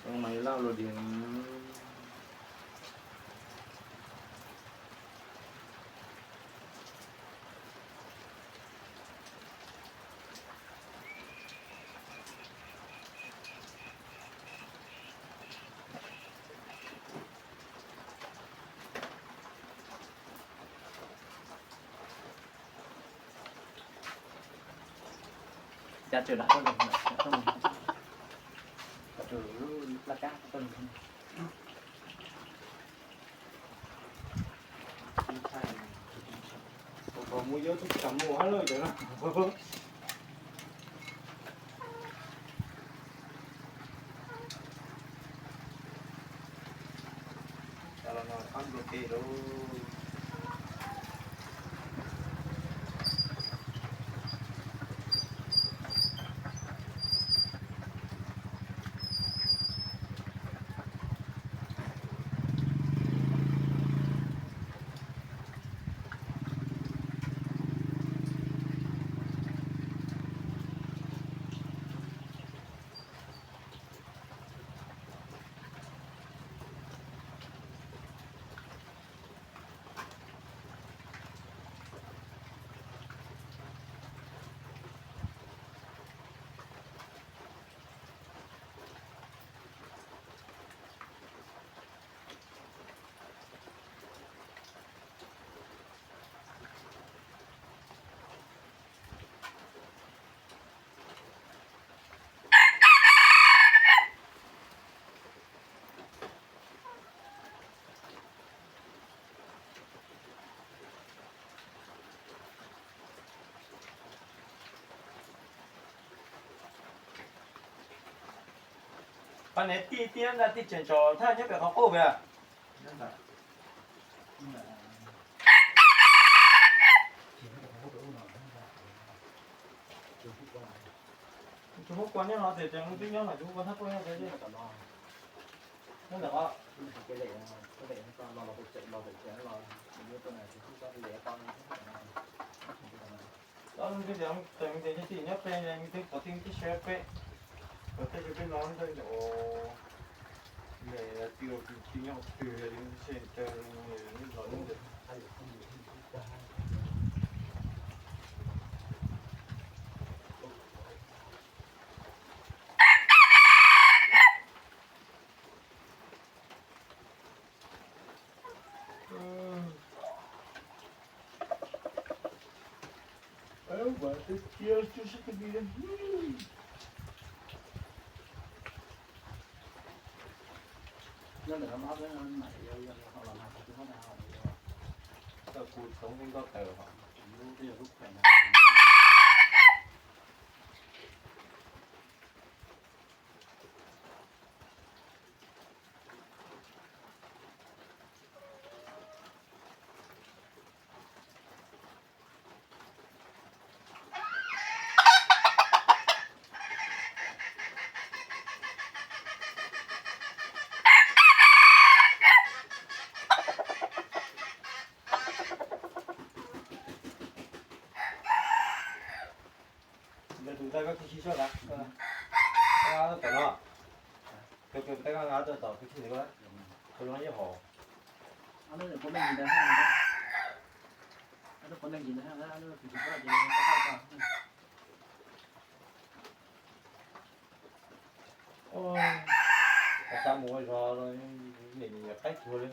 Mas laj los diam. Cas tseem dam tuaj, dam tuaj, laj kab tuaj. Mus yov tub tsam muag hab lawm cov no. Cov los no qab nplua ke lauj. Pab niam tij tij nab ntaj tij tseem tsaum thaj nyob pem qhov qub pem. Tsis muab kua nyob no ces tseem twb nyob no, tsis muab kua thab tuaj nyob no. Nyob ntawm qhov Ob lub ntiaj teb nyob peb, nws twb pov tij tib si peb, pov tij tib si peb no ntawd. Ntawm tij tij nyob twg li, ntshe ntawd los lub ntawd. Tau kuv txhoov nkauj tawm hov. Ntawd tus ntxhais koj tig si soj tas, koj nqa tuaj tom no, tus ntxhais koj nqa tuaj tom kwv tij ntawd, tus no yeej hom. Xav mus ua zog los nim yog qaib tuag li.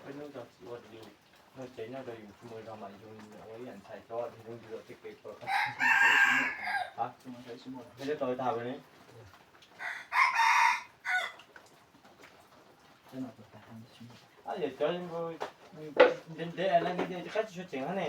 Peb hnub tso txiv ua yus, muaj tsev nyob rau yus tsis mus zog mas yus ua ib yam ntxhais tso zoo yus tej kev ko. Yog cov tau tag li ne. Yog cov ntev ntev na, qaib tsis tshua tseem ne.